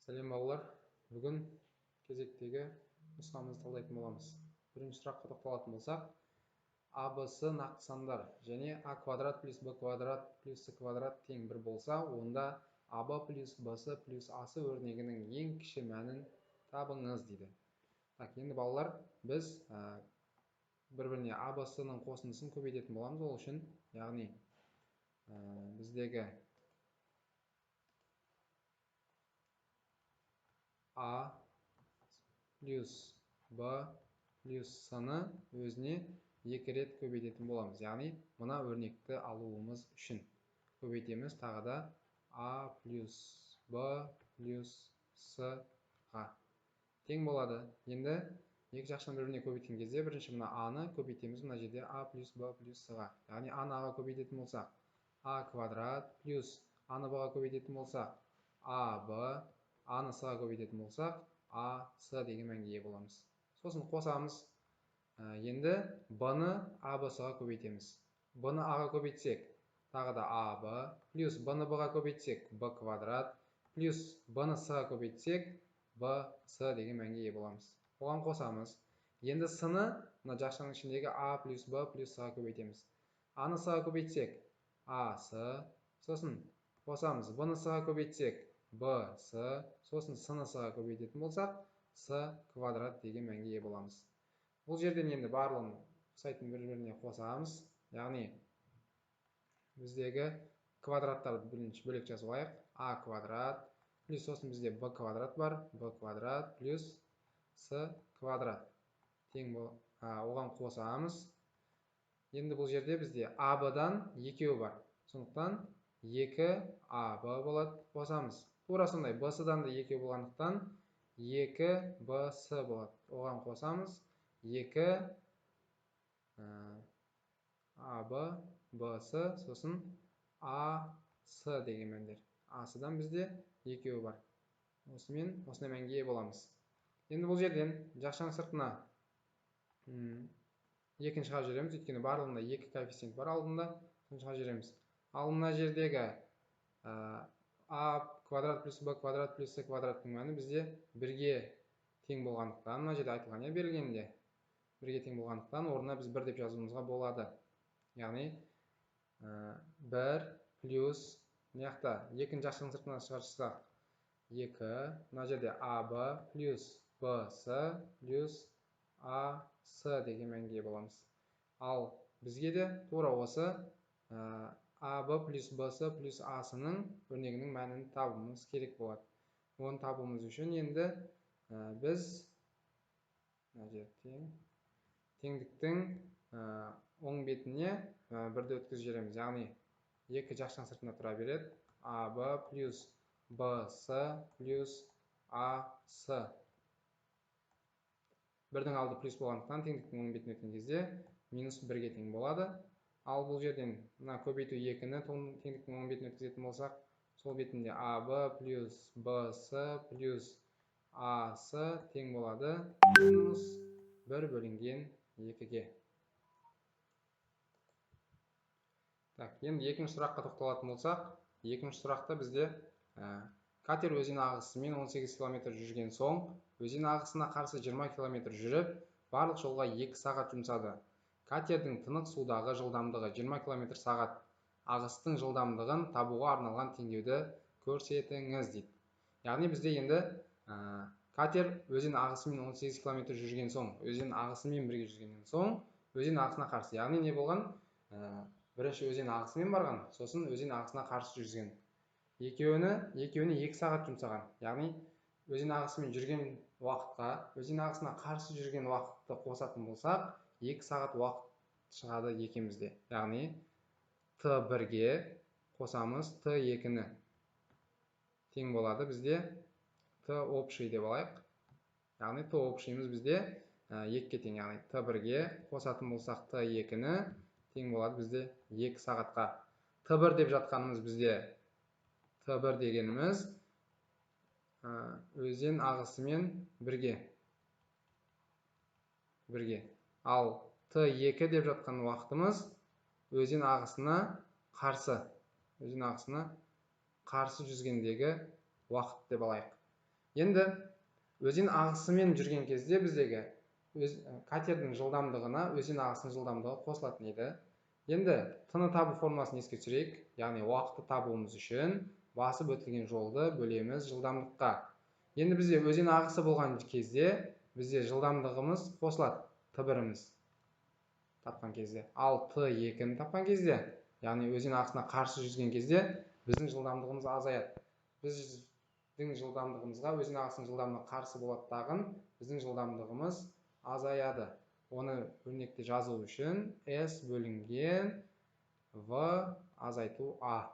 Сәлем балалар, бүгін кезектегі нұсқамызды талдайтын боламыз. Бірінші сұраққа тоқталатын болсақ, А, Б, С нақты сандар және А квадрат плюс Б квадрат плюс С квадрат тең 1 болса, онда АБ плюс БС плюс АС өрнегінің ең кіші мәнін табыңыз дейді. Так, енді балалар, біз бір-біріне А, Б, С-ның қосындысын көбейтетін боламыз. Ол үшін, яғни біздегі А плюс Б плюс С-ны өзіне екі рет көбейтетін боламыз. Яғни мына өрнекті алуымыз үшін көбейтеміз тағы да А плюс Б плюс С-ға тең болады. Енді екі жақшаны бір-біріне көбейткен кезде бірінші мына А-ны көбейтеміз мына жерде А плюс Б плюс С-ға. Яғни А-ны А-ға көбейтетін болсақ, А квадрат плюс А-ны Б-ға көбейтетін болсақ, АБ, А-ны С-ға көбейтетін болсақ, А, С деген мәнге ие боламыз. Сосын қосамыз. Енді Б-ны А, Б, С-ға көбейтеміз. Б-ны А-ға көбейтсек, тағы да А, Б, плюс Б-ны Б-ға көбейтсек, Б квадрат, плюс Б-ны С-ға көбейтсек, Б, С деген мәнге ие боламыз. Оған қосамыз. Енді С-ны мына жақшаның ішіндегі А плюс Б плюс С-ға көбейтеміз. А-ны С-ға көбейтсек, А, С, сосын қосамыз. Б-ны С-ға көбейтсек, Б, С, сосын С-ны С-ға көбейтетін болсақ, С квадрат деген мәнге ие боламыз. Бұл жерден енді барлығын ұқсайтын бір-біріне қосамыз. Яғни біздегі квадраттарды бірінші бөлек жазып алайық. А квадрат плюс сосын бізде Б квадрат бар, Б квадрат плюс С квадрат тең оған қосамыз. Енді бұл жерде бізде А Б-дан екеуі бар. Сондықтан 2 А Б болады, қосамыз. Тура сондай Б С-дан да екеу болғандықтан 2 Б С болады. Оған қосамыз 2 А Б, Б С, сосын А С деген мәндер. А С-дан бізде екеуі бар. Осымен осындай мәнге ие боламыз. Енді бұл жерден жақшаның сыртына екіні шығарып жібереміз, өйткені барлығында екі коэффициент бар алдында, соны шығарып жібереміз. Ал мына жердегі А квадрат плюс Б квадрат плюс С квадраттың мәні бізде бірге тең болғандықтан, мына жерде айтылған, берілгенде бірге тең болғандықтан орнына біз 1 деп жазуымызға болады. Яғни 1 плюс мына жақта екінші жақшаның сыртына шығарсақ 2, мына жерде А Б плюс Б С плюс А С деген мәнге ие боламыз. Ал бізге де тура осы А Б плюс Б С плюс А С-ның өрнегінің мәнін табуымыз керек болады. Оны табуымыз үшін енді біз мына жерде теңдіктің оң бетіне бірді өткізіп жібереміз. Яғни екі жақшаның сыртында тұра береді. А Б плюс Б С плюс А С. Бірдің алды плюс болғандықтан теңдіктің оң бетіне өткен кезде минус бірге тең болады. Ал бұл жерден мына көбейту екіні теңдіктің оң бетіне өткізетін болсақ, сол бетінде А Б плюс Б С плюс А С тең болады минус 1 бөлінген 2-ге. Так, енді екінші сұраққа тоқталатын болсақ, екінші сұрақта бізде катер өзен ағысымен 18 километр жүрген соң, өзен ағысына қарсы 20 километр жүріп, барлық жолға 2 сағат жұмсады. Катердің тынық судағы жылдамдығы 20 километр сағат. Ағыстың жылдамдығын табуға арналған теңдеуді көрсетіңіз дейді. Яғни бізде енді катер өзен ағысымен 18 километр жүрген соң, өзен ағысымен бірге жүргеннен соң, өзен ағысына қарсы. Яғни не болған? Бірінші өзен ағысымен барған, сосын өзен ағысына қарсы жүзген. Екеуіне 2 сағат жұмсаған. Яғни өзен ағысымен жүрген уақытқа, өзен ағысына қарсы жүрген уақытты қосатын болсақ, 2 сағат уақыт шығады екеумізде. Яғни Т1-ге қосамыз Т2-ні. Тең болады бізде Т общий деп алайық. Яғни Т общийіміз бізде 2-ге тең. Яғни Т1-ге қосатын болсақ Т2-ні тең болады бізде 2 сағатқа. Т1 деп жатқанымыз бізде Т1 дегеніміз өзен ағысымен бірге. Ал Т2 деп жатқан уақытымыз өзен ағысына қарсы. Өзен ағысына қарсы жүзгендегі уақыт деп алайық. Енді өзен ағысымен жүрген кезде біздегі катердің жылдамдығына өзен ағысының жылдамдығы қосылатын еді. Енді т-ны табу формуласын еске түсірейік. Яғни уақытты табуымыз үшін басып өтілген жолды бөлеміз жылдамдыққа. Енді бізде өзен ағысы болған кезде бізде жылдамдығымыз қосылады, т1-іміз тапқан кезде. Ал т2-ні тапқан кезде, яғни өзен ағысына қарсы жүзген кезде біздің жылдамдығымыз азаяды. Біздің жылдамдығымызға өзен ағысының жылдамдығы қарсы болады тағын, біздің жылдамдығымыз азаяды. Оны өрнекте жазу үшін S бөлінген V азайту A.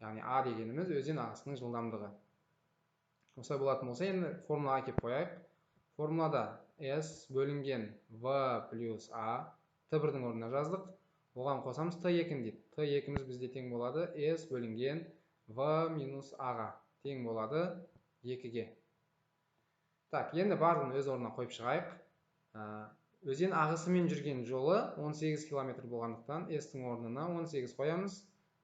Яғни A дегеніміз өзен ағысының жылдамдығы. Осылай болатын болса, енді формулаға әкеп қояйық. Формулада S бөлінген V плюс A, Т1-дің орнына жаздық. Оған қосамыз Т2 дейді. Т2-міз бізде тең болады S бөлінген V минус A-ға тең болады 2-ге. Так, енді барлығын өз орнына қойып шығайық. Өзен ағысымен жүрген жолы 18 километр болғандықтан S-тің орнына 18 қоямыз.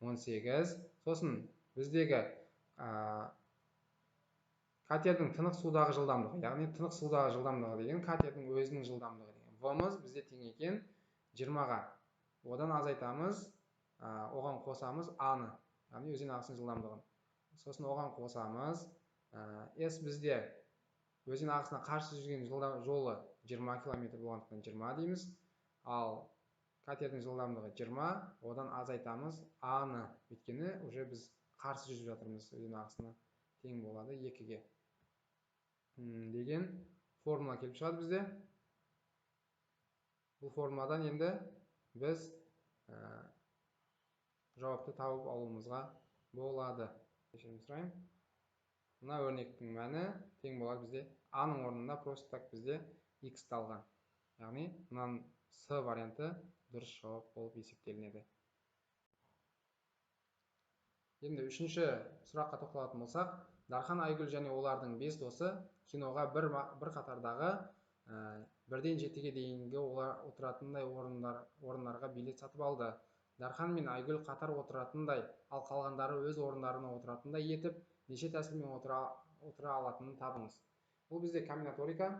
18. Сосын біздегі катердің тынық судағы жылдамдығы, яғни тынық судағы жылдамдығы деген катердің өзінің жылдамдығы деген. V-мыз бізде тең екен 20-ға. Одан азайтамыз, оған қосамыз A-ны, яғни өзен ағысының жылдамдығын. Сосын оған қосамыз, S бізде өзен ағысына қарсы жүрген жолы 20 километр болғандықтан 20 дейміз. Ал катердің жылдамдығы 20, одан азайтамыз А-ны, өйткені уже біз қарсы жүзіп жатырмыз өзен ағысына, тең болады 2-ге. Деген формула келіп шығады бізде. Бұл формуладан енді біз жауапты тауып алуымызға болады. Кешірім сұраймын. Мына өрнектің мәні тең болады бізде А-ның орнында просто так бізде X-ті алған. Яғни мынаның С варианты дұрыс жауап болып есептелінеді. Енді үшінші сұраққа тоқталатын болсақ, Дархан, Айгүл және олардың 5 досы киноға бір қатардағы 1-ден 7-ге дейінгі олар отыратындай орындарға билет сатып алды. Дархан мен Айгүл қатар отыратындай, ал қалғандары өз орындарына отыратындай етіп, неше тәсілмен отыра алатынын табыңыз. Бұл бізде комбинаторика.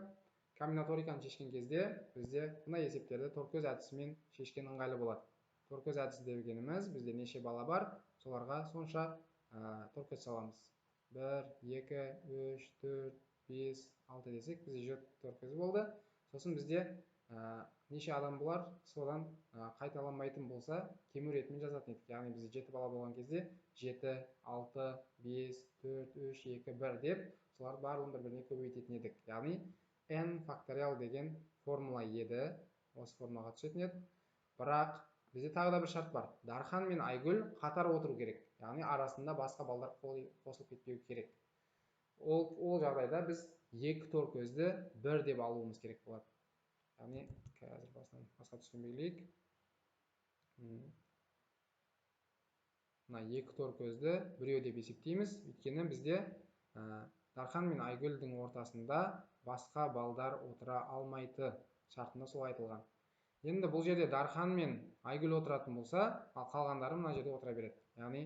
Комбинаториканы шешкен кезде бізде мына есептерді торкөз әдісімен шешкен ыңғайлы болады. Торкөз әдісі дегеніміз бізде неше бала бар, соларға сонша торкөз саламыз. 1, 2, 3, 4, 5, 6 десек бізде 7 торкөз болды. Сосын бізде неше адам болар, содан қайталанбайтын болса кему ретімен жазатын едік. Яғни бізде 7 бала болған кезде 7, 6, 5, 4, 3, 2, 1 деп солар барлығын бір-біріне көбейтетін едік. Яғни n факториал деген формула еді, осы формулаға түсетін еді. Бірақ бізде тағы да бір шарт бар. Дархан мен Айгүл қатар отыру керек. Яғни арасында басқа балдар қосылып кетпеу керек. Ол жағдайда біз екі торкөзді бір деп алуымыз керек болады. Яғни қазір басынан басқа түспен белгілейік. Мына екі торкөзді біреу деп есептейміз. Өйткені бізде Дархан мен Айгүлдің ортасында басқа балдар отыра алмайды шартында солай айтылған. Енді бұл жерде Дархан мен Айгүл отыратын болса, ал қалғандары мына жерде отыра береді. Яғни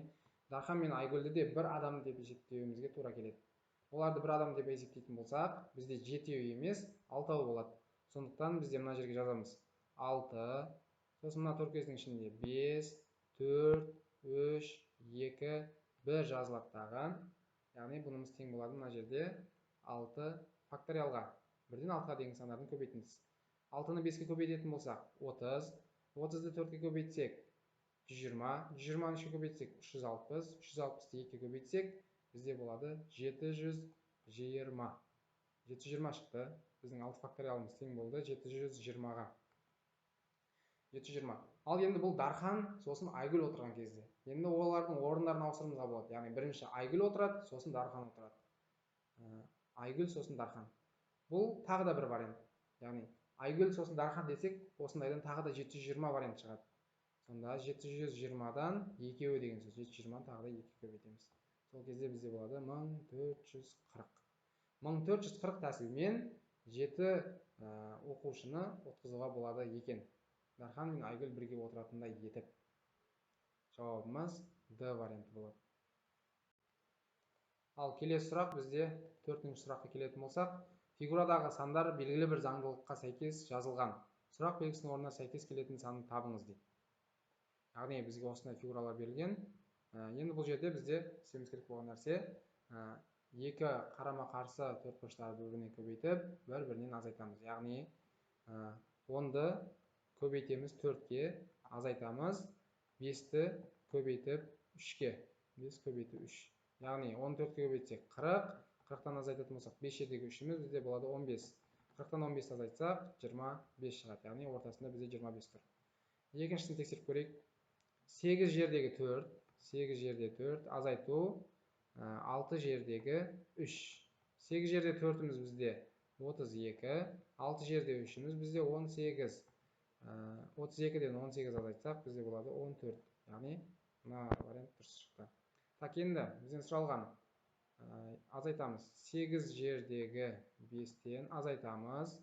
Дархан мен Айгүлді де бір адам деп есептеуімізге тура келеді. Оларды бір адам деп есептейтін болсақ, бізде 7 емес, 6 болады. Сондықтан бізде мына жерге жазамыз 6, сосын мына торкөздің ішінде 5, 4, 3, 2, 1 жазылады тағы. Яғни бұнымыз тең болады мына жерде 6 факториалға. 1-ден 6-ға дейінгі сандардың көбейтіндісі. 6-ны 5-ке көбейтетін болсақ 30, 30-ды 4-ке көбейтсек 120, 120-ны 3-ке көбейтсек 360, 360-ты 2-ке көбейтсек бізде болады 720. 720 шықты. Біздің 6 факториалымыз тең болды 720-ға. 720. Ал енді бұл Дархан, сосын Айгүл отырған кезде. Енді олардың орындарын ауыстыруымызға болады. Яғни бірінші Айгүл отырады, сосын Дархан отырады. Айгүл, сосын Дархан. Бұл тағы да бір вариант. Яғни Айгүл, сосын Дархан десек, осындайдан тағы да 720 вариант шығады. Сонда 720-дан екеуі деген сөз. 720-ны тағы да 2-ге көбейтеміз. Сол кезде бізде болады 1440. 1440 тәсілмен 7 оқушыны отқызуға болады екен. Дархан мен Айгүл бірге отыратындай етіп. Жауабымыз Д варианты болады. Ал келесі сұрақ бізде төртінші сұраққа келетін болсақ, фигурадағы сандар белгілі бір заңдылыққа сәйкес жазылған. Сұрақ белгісінің орнына сәйкес келетін санды табыңыз дейді. Яғни бізге осындай фигуралар берілген. Енді бұл жерде бізде істеуіміз керек болған нәрсе, екі қарама-қарсы төртбұрыштарды бір-біріне көбейтіп, бір-бірінен азайтамыз. Яғни 10-ды көбейтеміз 4-ке, азайтамыз 5-ті көбейтіп 3-ке. 5 көбейту 3. Яғни 14-ке көбейтсек 40, 40-тан азайтатын болсақ 5 жердегі 3-іміз бізде болады 15. 40-тан 15 азайтсақ 25 шығады. Яғни ортасында бізде 25 тұр. Екіншісін тексеріп көрейік. 8 жердегі 4, 8 жерде 4 азайту 6 жердегі 3. 8 жерде 4-іміз бізде 32, 6 жерде 3-іміз бізде 18. 32-ден 18 азайтсақ бізде болады 14. Яғни мына вариант дұрыс шықты. Так, енді бізден сұралған азайтамыз. 8 жердегі 5-тен азайтамыз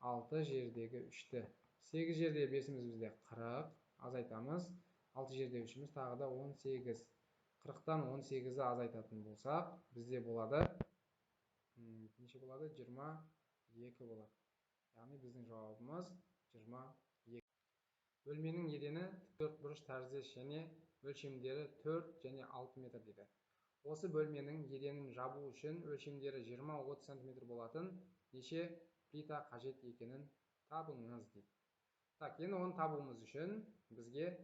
6 жердегі 3-ті. 8 жерде 5-іміз бізде 40, азайтамыз 6 жерде 3-іміз тағы да 18. 40-тан 18-ді азайтатын болсақ, бізде болады неше болады? 22 болады. Яғни біздің жауабымыз 22. Бөлменің едені төрт бұрыш тәріздес және өлшемдері 4 және 6 метр дейді. Осы бөлменің еденін жабу үшін өлшемдері 20-30 см болатын неше плита қажет екенін табыңыз дейді. Так, енді оны табуымыз үшін бізге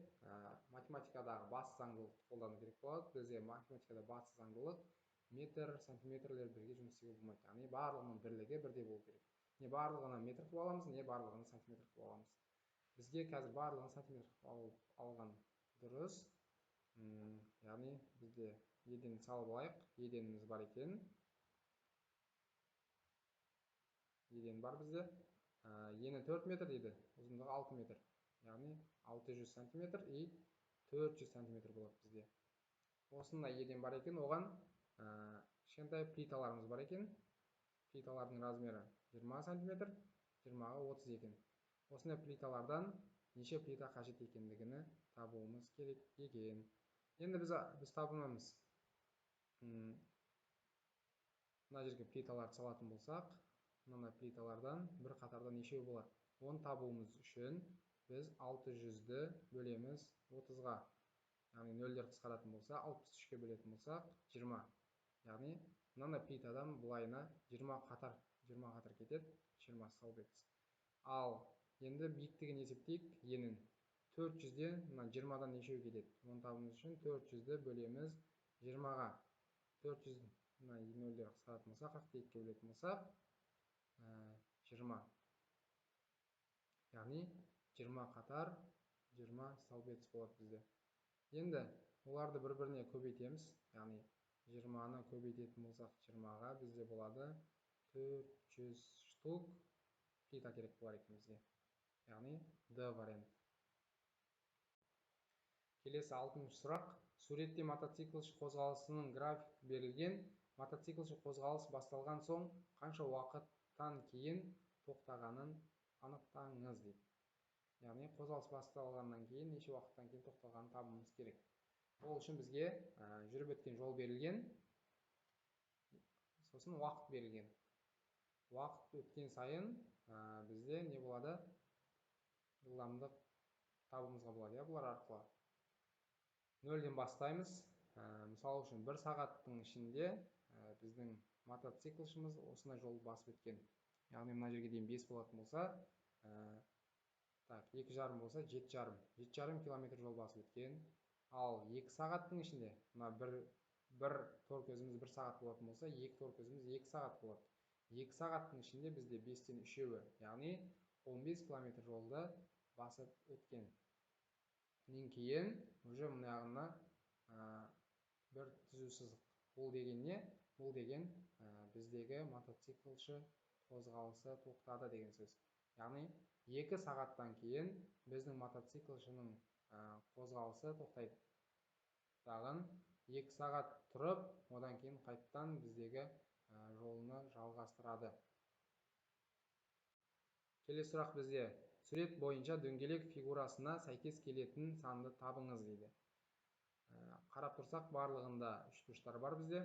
математикадағы басты заңдылықты қолдану керек болады. Бізде математикада басты заңдылық метр, сантиметрлер бірге жұмыс істеуге болмайды. Яғни барлығының бірлігі бірдей болу керек. Не барлығына метр қылып аламыз, не барлығын сантиметр қылып аламыз. Бізге қазір барлығын сантиметр қылып алған дұрыс. Яғни бізде еден салып алайық. Еденіміз бар екен. Еден бар бізде. Ені 4 метр дейді, ұзындығы 6 метр. Яғни 600 сантиметр и 400 сантиметр болады бізде. Осындай еден бар екен, оған кішкентай плиталарымыз бар екен. Плиталардың размері 20 сантиметр, 20-ға 30 екен. Осындай плиталардан неше плита қажет екендігini табуымыз керек екен. Енді біз табамыз. Мына жерге плиталарды салатын болсақ, мына плиталардан бір қатарда нешеу болады? Оны табуымыз үшін біз 600-ді бөлеміз 30-ға. Яғни нөлдер қысқаратын болса, 63-ке бөлетін болсақ, 20. Яғни мынандай плитадан былайына 20 қатар, 20 қатар кетеді, 20 столбец. Ал енді биіктігін есептейік, енін. 400-ден мына 20-дан нешеу кетеді? Оны табуымыз үшін 400-ді бөлеміз 20-ға. 400 мына нөлдер қысқаратын болсақ, 42-ге бөлетін болсақ, 20. Яғни 20 қатар, 20 столбец болады бізде. Енді оларды бір-біріне көбейтеміз. Яғни 20-ны көбейтетін болсақ, 20-ға бізде болады 400 штук плита керек болар екен бізге. Яғни D вариант. Келесі 6-шы сұрақ. Суретте мотоциклші қозғалысының график берілген. Мотоциклші қозғалыс басталған соң қанша уақыттан кейін тоқтағанын анықтаңыз дейді. Яғни қозғалыс басталғаннан кейін неше уақыттан кейін тоқталғанын табуымыз керек. Ол үшін бізге жүріп өткен жол берілген, сосын уақыт берілген. Уақыт өткен сайын бізде не болады? Жылдамдық табуымызға болады, бұлар арқылы. Нөлден бастаймыз. Мысалы үшін 1 сағаттың ішінде біздің мотоциклшіміз осындай жол басып өткен. Яғни мына жерге дейін 5 болатын болса, так, 2,5 болса 7,5. 7,5 километр жол басып өткен. Ал 2 сағаттың ішінде мына бір торкөзіміз 1 сағат болатын болса, 2 торкөзіміз 2 сағат болады. 2 сағаттың ішінде бізде 5-тен 3-еуі, яғни 15 километр жолды басып өткен. Нен кейін уже мына жағына бір түзу сызық. Бұл деген не? Бұл деген біздегі мотоциклші қозғалысы тоқтады деген сөз. Яғни 2 сағаттан кейін біздің мотоциклшінің қозғалысы тоқтайды. Тағын 2 сағат тұрып, одан кейін қайттан біздегі жолыны жалғастырады. Келесі сұрақ бізде сурет бойынша дөңгелек фигурасына сәйкес келетін санды табыңыз дейді. Қарап тұрсақ, барлығында үшбұрыштар бар бізде.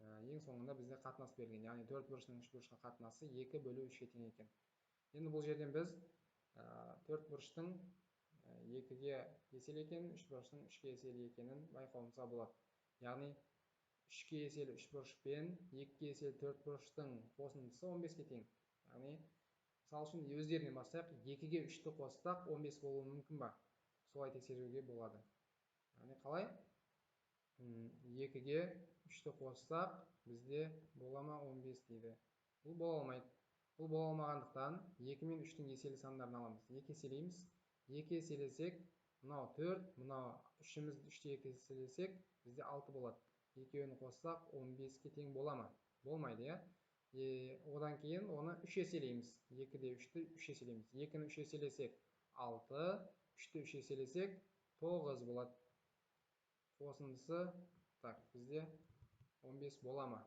Ең соңында бізде қатынас берілген, яғни төрт бұрыштың үш бұрышқа қатынасы 2 бөлу 3-ке тең екен. Енді бұл жерден біз төрт бұрыштың 2-ге еселі екенін, үш бұрыштың 3-ке еселі екенін байқауымызға болады. Яғни 3-ке еселі үш бұрыш пен 2-ге еселі төрт бұрыштың қосындысы 15-ке тең. Яғни мысал үшін өздерінен бастайық, 2-ге 3-ті қоссақ 15 болуы мүмкін ба? Солай тексеруге болады. Яғни қалай? 2-ге 3-ті қоссақ бізде бола ма 15 дейді. Бұл бола алмайды. Бұл бола алмағандықтан 2 мен 3-тің еселі сандарын аламыз. 2 еселейміз. 2 еселесек, мынау 4, мынау 3-іміз 3-те 2 еселесек, бізде 6 болады. Екеуін қоссақ 15-ке тең бола ма? Болмайды, иә? Одан кейін оны 3 еселейміз. 2-де 3-ті 3 еселейміз. 2-ні 3 еселесек 6, 3-ті 3 еселесек 9 болады. Қосындысы, так, бізде 15 бола ма?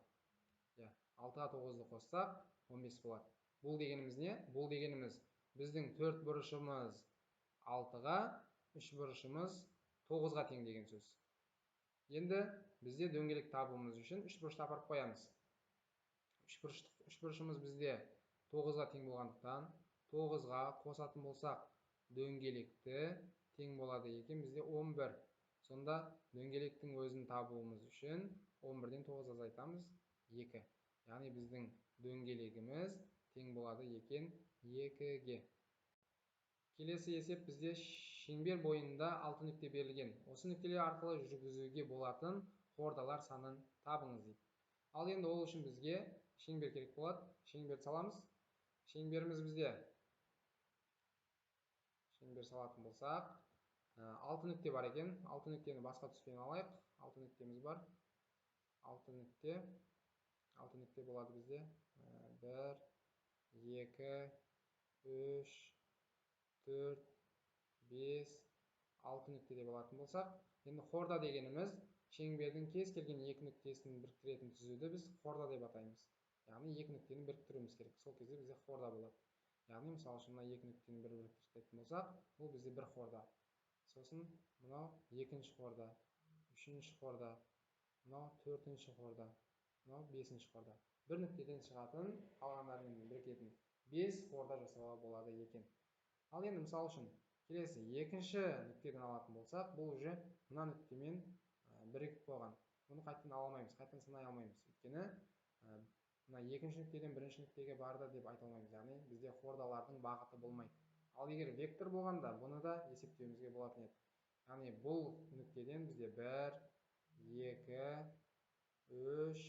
Иә, 6-ға 9-ды қоссақ 15 болады. Бұл дегеніміз не? Бұл дегеніміз біздің төрт бұрышымыз 6-ға, үш бұрышымыз 9-ға тең деген сөз. Енді бізде дөңгелек табуымыз үшін үш бұрышты апарып қоямыз. Үш бұрышымыз бізде 9-ға тең болғандықтан 9-ға қосатын болсақ дөңгелекті тең болады екен бізде 11. Сонда дөңгелектің өзін табуымыз үшін 11-ден 9 азайтамыз 2. Яғни біздің дөңгелегіміз тең болады екен 2-ге. Келесі есеп бізде шеңбер бойында 6 нүкте берілген. Осы нүктелер арқылы жүргізуге болатын хордалар санын табыңыз дейді. Ал енді ол үшін бізге шеңбер керек болады. Шеңбер саламыз. Шеңберіміз бізде. Шеңбер салатын болсақ, 6 нүкте бар екен. 6 нүктені басқа түспен алайық. 6 нүктеміз бар. 6 нүкте. 6 нүкте болады бізде. 1, 2, 3, 4, 5, 6 нүкте деп алатын болсақ, енді хорда дегеніміз шеңбердің кез келген екі нүктесін біріктіретін түзуді біз хорда деп атаймыз. Яғни екі нүктені біріктіруіміз керек. Сол кезде бізде хорда болады. Яғни мысалы үшін мына екі нүктені бір біріктіретін болсақ, бұл бізде бір хорда. Сосын мынау екінші хорда, үшінші хорда, мынау төртінші хорда, мынау бесінші хорда. Бір нүктеден шығатын, қалғандарымен бірігетін 5 хорда жасауға болады екен. Ал енді мысал үшін келесі екінші нүктеден алатын болсақ, бұл уже мына нүктемен бірігіп қойған. Бұны қайтадан ала алмаймыз, қайтадан санай алмаймыз. Өйткені мына екінші нүктеден бірінші нүктеге барды деп айта алмаймыз. Яғни бізде хордалардың бағыты болмайды. Ал егер вектор болғанда, бұны да есептеуімізге болатын еді. Яғни бұл нүктеден бізде 1, 2, 3,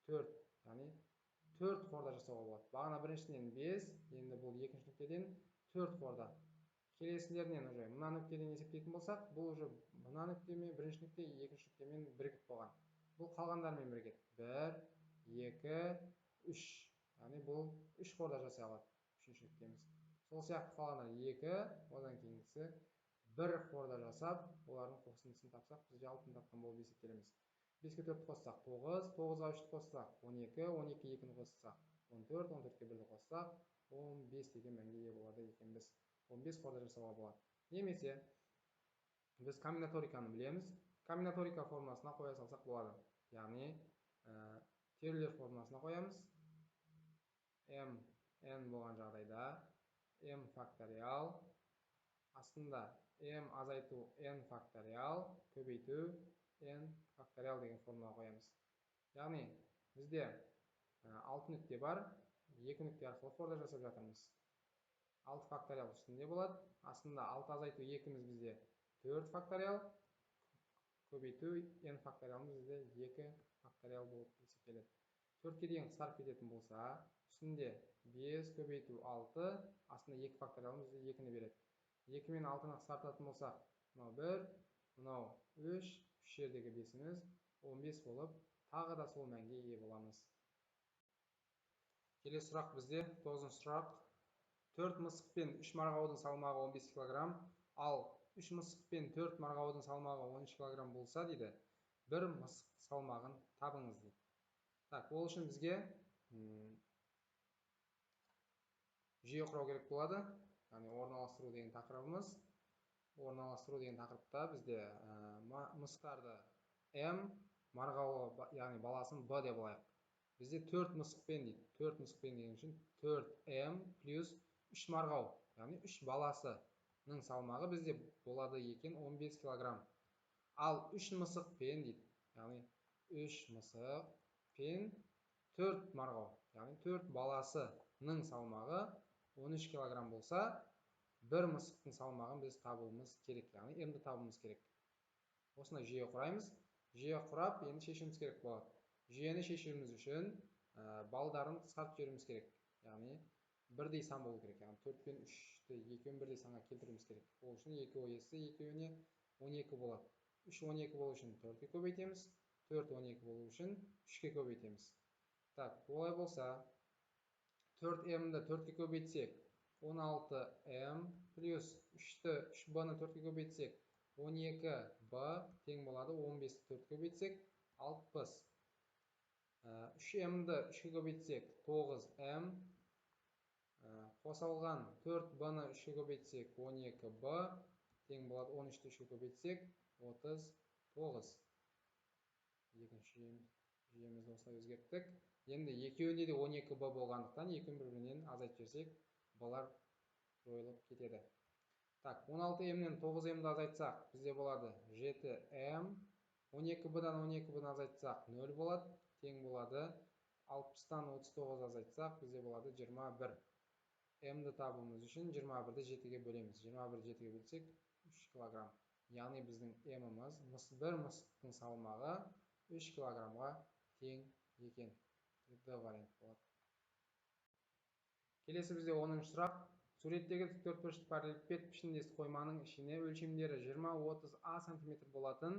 4. Яғни 4 хорда жасауға болады. Бағана біріншіден 5, енді бұл екінші нүктеден 4 хорда. Келесілерінен уже мына нүктеден есептейтін болсақ, бұл уже мына нүктемен бірінші нүкте, екінші нүктемен бірігіп қойған. Бұл қалғандармен бірігеді. 1, 2, 3. Яғни бұл 3 хорда жасай алады үшінші нүктеміз. Сол сияқты қалғандар 2, одан кейінгісі 1 хорда жасап, олардың қосындысын тапсақ, біз жалпыны тапқан болып есептелеміз. 5-ке 4 қоссақ 9, 9-ға 3 қоссақ 12, 12 2-ні қоссақ 14, 14-ке 1-ді қоссақ 15 деген мәнге ие болады екенбіз. 15 хорда жасауға болады. Немесе біз комбинаториканы білеміз. Комбинаторика формуласына қоя салсақ болады. Яғни терулер формуласына қоямыз. M, N болған жағдайда M факториал астында M азайту N факториал көбейту N факториал деген формула қоямыз. Яғни бізде 6 нүкте бар, 2 нүкте арқылы хорда жасап жатырмыз. 6 факториал үстінде болады. Астында 6 азайту 2-міз бізде 4 факториал көбейту N факториалымыз бізде 2 факториал болып есептеледі. 4-ке дейін қысқарып кететін болса, үстінде 5 көбейту 6, астында 2 факториалымыз бізде 2-ні береді. 2 мен 6-ны қысқартатын болсақ, мынау 1, мынау 3, 3 жердегі 5-іміз 15 болып, тағы да сол мәнге ие боламыз. Келесі сұрақ бізде 9-шы сұрақ. 4 мысық пен 3 марғаудың салмағы 15 килограмм, ал 3 мысық пен 4 марғаудың салмағы 13 килограмм болса дейді, бір мысық салмағын табыңыз дейді. Так, ол үшін бізге жүйе құрау керек болады. Яғни орналастыру деген тақырыбымыз. Орналастыру деген тақырыпта бізде мысықтарды М, Марғауы, яғни баласын Б деп алайық. Бізде 4 мысықпен дейді. 4 мысықпен деген үшін 4М плюс 3 марғау, яғни 3 баласының салмағы бізде болады екен 15 килограмм. Ал 3 мысықпен дейді, яғни 3 мысықпен 4 марғау, яғни 4 баласының салмағы 13 килограмм болса, бір мысықтың салмағын біз табуымыз керек, яғни М-ді табуымыз керек. Осындай жүйе құраймыз. Жүйе құрап, енді шешуіміз керек болады. Жүйені шешуіміз үшін балдарын қысқартып жіберуіміз керек. Яғни бірдей сан болу керек. Яғни 4 пен 3-ті екеуін бірдей санға келтіруіміз керек. Ол үшін 2 оесі екеуіне 12 болады. 3 12 болу үшін 4-ке көбейтеміз. 4 12 болу үшін 3-ке көбейтеміз. Так, олай болса 4М-ді 4-ке көбейтсек 16М плюс 3-ті 3Б-ны 4-ке көбейтсек 12Б тең болады 15-ті 4-ке көбейтсек 60. 3М-ді 3-ке көбейтсек 9М, қосылған 4Б-ны 3-ке көбейтсек 12Б тең болады 13-ті 3-ке көбейтсек 39. Екінші жүйемізді осылай өзгерттік. Енді екеуінде де 12Б болғандықтан екеуін бір-бірінен азайтып жіберсек, Б-лар жойылып кетеді. Так, 16М-нен 9М-ді азайтсақ, бізде болады 7М. 12Б-дан 12Б-ны азайтсақ 0 болады, тең болады. 60-тан 39 азайтсақ, бізде болады 21. М-ді табуымыз үшін 21-ді 7-ге бөлеміз. 21-ді 7-ге бөлсек 3 килограмм. Яғни біздің М-іміз бір мысықтың салмағы 3 килограммға тең екен. Д вариант болады. Келесі бізде 10-шы сұрақ. Суреттегі төртбұрышты параллелепипед пішіндес қойманың ішіне өлшемдері 20-30 А сантиметр болатын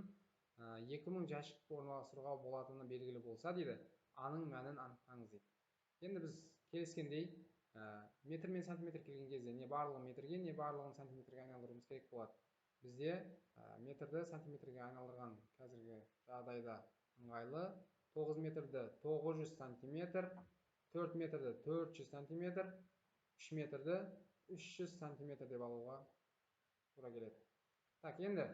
2000 жәшік орналастыруға болатыны белгілі болса дейді, А-ның мәнін анықтаңыз дейді. Енді біз келіскендей метр мен сантиметр келген кезде не барлығын метрге, не барлығын сантиметрге айналдыруымыз керек болады. Бізде метрді сантиметрге айналдырған қазіргі жағдайда ыңғайлы. 9 метрді 900 сантиметр, 4 метрді 400 сантиметр, 3 метрді 300 сантиметр деп алуға тура келеді. Так, енді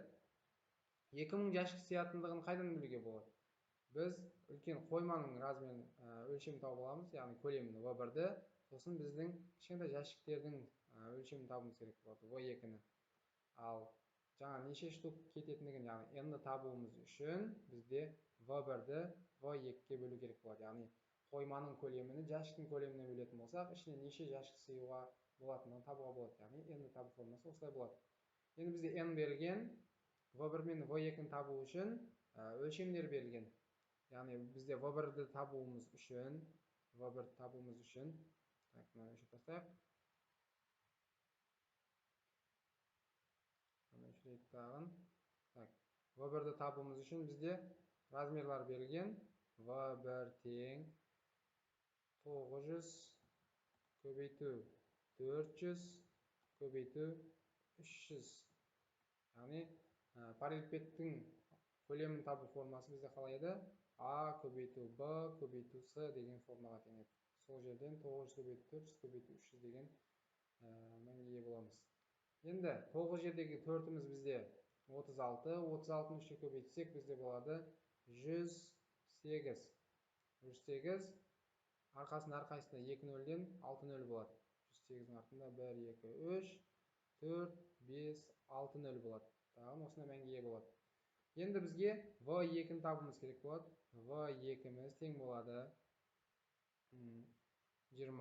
2000 жәшік сиятындығын қайдан білуге болады? Біз үлкен қойманың размерін, өлшемін тауып аламыз, яғни көлемін В1-ді, сосын біздің кішкентай жәшіктердің өлшемін табуымыз керек болады, В2-ні. Ал жаңа неше штук кететіндігін, яғни М-ні табуымыз үшін бізде В1-ді В2-ге бөлу керек болады. Яғни қойманың көлемін жәшіктің көлеміне бөлетін болсақ, ішіне неше жәшік сыюға болатынын табуға болады. Яғни М-ні табу формасы осылай болады. Енді бізде М берілген, В1 мен В2-ні табу үшін өлшемдер берілген. Яғни бізде В1-ді табуымыз үшін, В1-ді табуымыз үшін, так, мынаны өшіріп тастайық. Мынаны өшірейік тағын. Так, В1-ді табуымыз үшін бізде размерлар берілген. В1 тең 900 көбейту 400 көбейту 300. Яғни параллелепипедтің көлемін табу формасы бізде қалай еді? А көбейту Б көбейту С деген формаға тең еді. Сол жерден 900 көбейту 400 көбейту 300 деген мәнге ие боламыз. Енді 9 жердегі 4-іміз бізде 36, 36-ны 3-ке көбейтсек бізде болады 108. 108 арқасында әрқайсысында 2 нөлден 6 нөл болады. 108-дің артында 1, 2, 3, 4, 5, 6 нөл болады. Тағы осындай мәнге ие болады. Енді бізге В2-ні табуымыз керек болады. В2-міз тең болады 20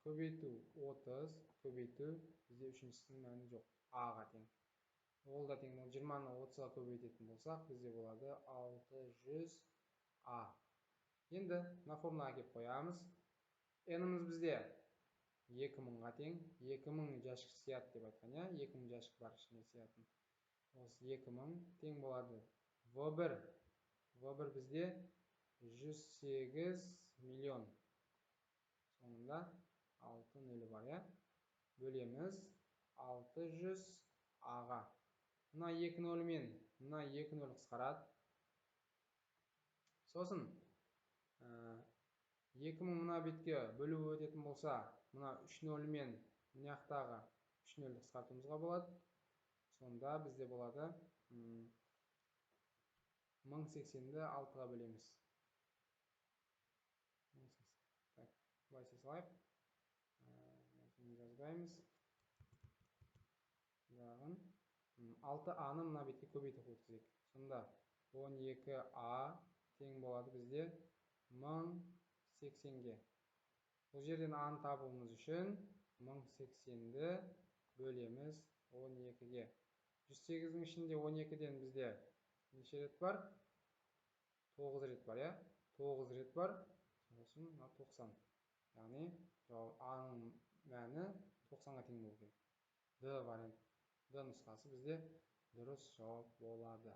көбейту 30 көбейту, бізде үшіншісінің мәні жоқ, А-ға тең. Ол да тең болады. 20-ны 30-ға көбейтетін болсақ, бізде болады 600 А. Енді мына формулаға келіп қоямыз. N-іміз бізде 2000-ға тең. 2000 жәшік сияды деп айтқан, иә? 2000 жәшік бар ішінде сиятын. Осы 2000 тең болады. В1. В1 бізде 108 миллион. Соңында 6 нөлі бар, иә? Бөлеміз 600 А-ға. Мына 2 нөлі мен мына 2 нөл қысқарады. Сосын 2000 мына бетке бөліп өтетін болса, мына 3 нөлі мен мына жақтағы 3 нөлді қысқартуымызға болады. Сонда бізде болады 1080-ді 6-ға бөлеміз. 1080. Так, былай істей салайық. Жазбаймыз. Жағын 6А-ны мына бетке көбейтіп өткізейік. Сонда 12А тең болады бізде 1080-ге. Бұл жерден А-ны табуымыз үшін 1080-ді бөлеміз 12-ге. 108-дің ішінде 12-ден бізде неше рет бар? 9 рет бар, иә? 9 рет бар. Сосын мына 90. Яғни жауап А-ның мәні 90-ға тең болу керек. Д вариант, Д нұсқасы бізде дұрыс жауап болады.